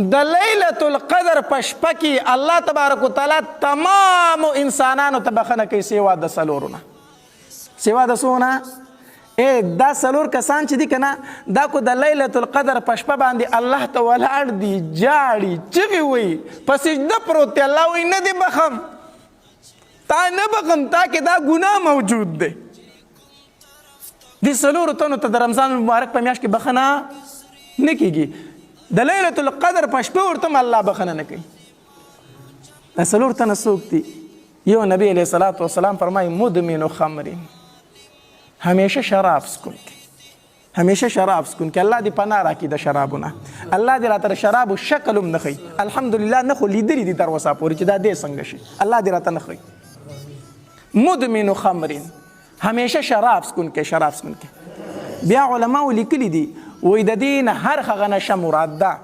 د لیلة القدر په شپه کې الله تبارک وتعالی تمامو انسانانو ته بخښنه کوي سوا د څلورو نه. سوا د څو نه؟ اے دا څلور کسان چې دي که نه، دا کو د لیلة القدر په شپه باندې الله ته ولاړ دي، ژاړي، چغې وهي، په سجده پروت دی، الله وایي نه دې بخښم، تا نه بخښم، تا کې دا ګناه موجود دی. دې څلورو تنو ته د رمضان المبارک په میاشت کې بخښنه نه کیږي. د لیلة القدر په شپه ورته هم الله بخښنه نه کوي. دا څلور تنه څوک دي؟ یو نبی علیه الصلاة والسلام فرمایي مدمن خمر، همیشه شراب څکونکی، همیشه شراب څکونکی. الله دې پناه راکړي د شرابو نه، الله دې راته د شرابو شکل هم نه ښیي. الحمدلله نه خو لیدلي دي تر اوسه پورې چې دا دی څنګه شي، الله دې راته نه ښیي. مدمن خمر، همیشه شراب څکونکی، شراب څکونکی. بیا علماو لیکلي دي وایي د دې نه هر هغه نشه مراد ده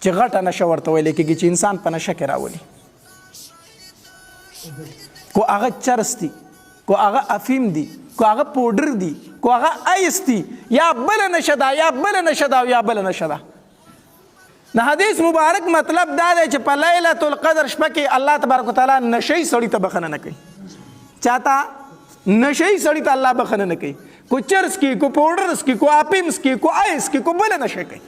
چې غټه نشه ورته ویل کېږي چې انسان په نشه کې راولي، کو هغه چرس دي، کو هغه افیم دي، کو هغه پوډر دي، کو هغه ایس دي، یا بله نشه ده، یا بله نشه ده، یا بله نشه ده. د حدیث مبارک مطلب دا دی چې په لیلة القدر شپه کې الله تبارک وتعالی نشي سړی ته بخنه نه کوي. چاته؟ نشي سړی ته الله بخنه نه کوي. کو چرس کی، کو پوډرس کی، کو اپیمس کی، کو آیس کی، کو بل نشه کوي.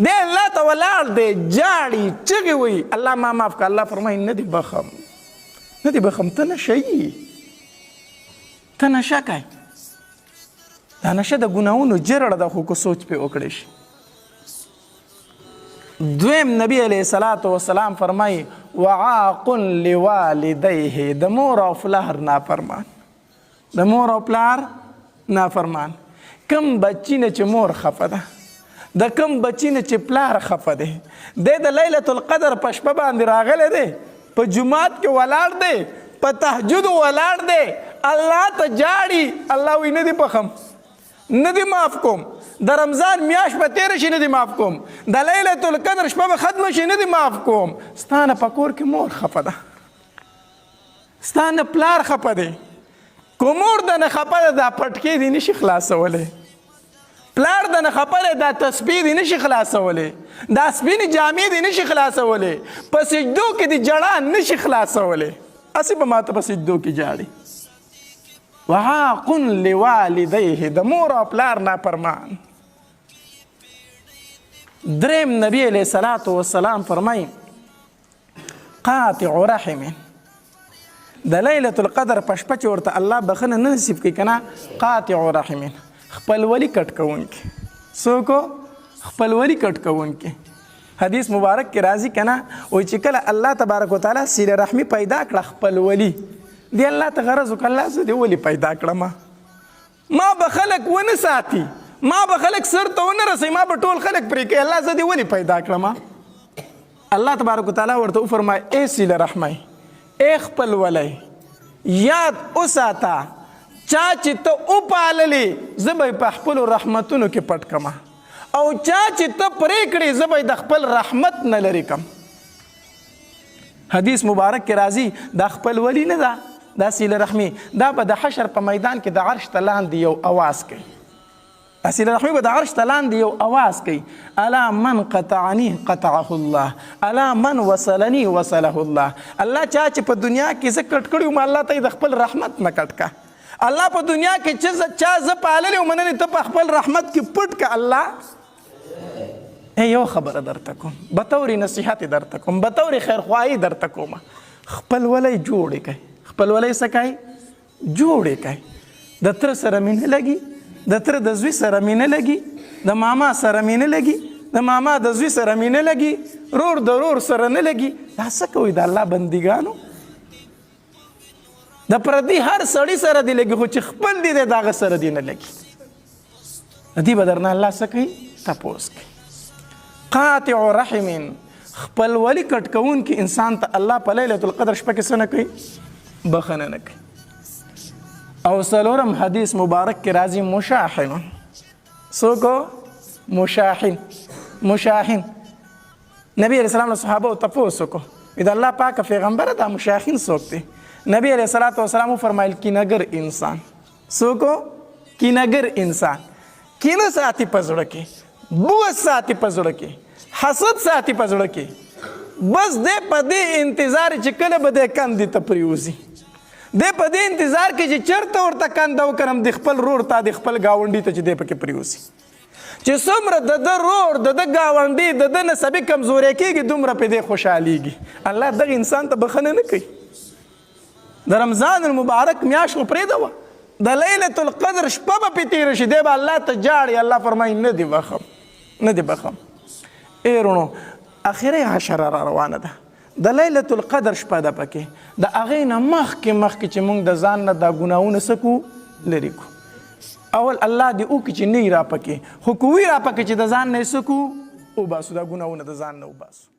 دی الله ته ولاړ دی، جاړي، چغې وهي، الله ما معاف کړه. الله فرمایي نه دې بخم، نه دې بخم، ته نشه یې، ته نشه کوې. دا نشه د ګناهونو جرړه ده، خو که سوچ پرې وکړی شي. دویم نبی علیه الصلاة والسلام فرمایي وعاق لوالدیه، د مور او پلار نافرمان، د مور او پلار نافرمان. کم بچی نه چې مور خفه ده، د کم بچی نه چې پلار خفه دی، دی د لیلة القدر په شپه باندې راغلی دی، په جومات کې ولاړ دی، په تهجد ولاړ دی، الله ته جاړي، الله وایي نه دې بخم، نه دې معاف کوم، د رمضان میاشت به تېره شي نه دې معاف کوم، د لیلة القدر شپه به ختمه شي نه دې معاف کوم. ستا نه په کور کې مور خفه ده، ستا نه پلار خفه دی، که مور د نه خفه ده دا پټکې دې نشي خلاصولی، پلار د نه خفه دی دا تسبیح دې نشي خلاصولی، دا سپینې جامې دې نشي خلاصولی، په سجدو کې دې ژړا نشي خلاصولی، هسې به ماته په سجدو کې ژاړي. وعاق لوالدیه، د مور او پلار نافرمان. دریم نبی علیه الصلاة والسلام فرمایي قاطع رحم، د لیلة القدر په شپه چې ورته الله بخښنه نه نصیب کوي که نه، قاطع رحم، خپلولي کټ کوونکی. څوک؟ خپلولي کټ کوونکی. حدیث مبارک کې راځي که نه، وایي چې کله الله تبارک وتعالی صله رحمي پیدا کړه، خپلولي دی الله ته غرض وکړه، الله زه دې ولې پیدا کړم، ما به خلک ونه ساتي، ما به خلک سر ته ونه رسوي، ما به ټول خلک پرې کوي، الله زه دې ولې پیدا کړم؟ الله تبارک وتعالی ورته وفرمایي ای صله رحمۍ، ای خپلولی، یاد وساته چا چې ته وپاللې زه به یې په خپلو رحمتونو کې پټ کړم، او چا چې ته پرې کړې زه به یې د خپل رحمت نه لرې کړم. حدیث مبارک کې راځي دا خپلولي نه ده، دا صله رحمي، دا به د حشر په میدان کې د عرش ته لاندې یو اواز کوي. صله رحمي به د عرش ته لاندې یو اواز کوي، الا من قطعنی قطعه الله، الا من وصلنی وصله الله. الله چا چې په دنیا کې زه کټ کړی وم، الله ته یې د خپل رحمت نه کټ کا. الله په دنیا کې چې چا زه پاللی وم، نن ته په خپل رحمت کې پټ کا. الله ای یو خبره درته کوم، بطور نصیحت درته کوم، بطور خیرخواهي درته کوم، خپلولۍ جوړې کړئ. خپلولۍ څه کوئ؟ جوړې کړئ. د تره سره مې نه لګي، د تره د زوی سره مې نه لګي، د ماما سره مې نه لګي، د ماما د زوی سره مې نه لګي، رور د رور سره نه لګي. دا څه کوئ د الله بندګانو؟ د پردي هر سړي سره دی لګي، خو چې خپل دی د هغه سره دی نه لګي. دې به درنه الله څه کوي؟ تپوس کوي. قاطع رحم، خپلولي کټ کوونکي انسان ته الله په لیلة القدر شپه کې څه نه کوي؟ بخښنه نه کوي. او څلورم حدیث مبارک کې راځي مشاحن. څوک؟ مشاحن. مشاحن نبی علیہ السلام له صحابه تپوس وکړو، د الله پاک پیغمبر دا مشاحن څوک دی؟ نبی علیہ الصلوۃ والسلام فرمایل کینګر انسان. څوک؟ کینګر انسان. کینه ساتي په زړه کې، بغض ساتي په زړه کې، حسد ساتي په زړه کې، بس دی په دې انتظار چې کله به دی کندې ته پرېوځي، دی په دې انتظار کې چې چېرته ورته کنده وکرم د خپل رور ته، د خپل ګاونډي ته چې دی پکې پرېوځي. چې څومره د ده رور، د ده ګاونډي، د ده نسبي کمزوری کېږي، دومره پې دی خوشحالېږي. الله دغه انسان ته بخښنه نه کوي. د رمضان المبارک میاشت خو پرېږده وه، د لیلة القدر شپه به پې تېره شي، دی به الله ته ژاړي، الله فرمایي نه دې بخښم، نه دې بخښم. ای وروڼو، اخري عشره را روانه ده، د لیلة القدر شپه ده، پکې د هغې نه مخکې مخکې چې موږ د ځان نه دا ګناهونه څه کړو، لرې کړو. اول الله دې وکړي چې نه یي را پکې، خو که وي را پکې چې د ځان نه یې څه کړو، وباسو، دا ګناهونه د ځان نه وباسو.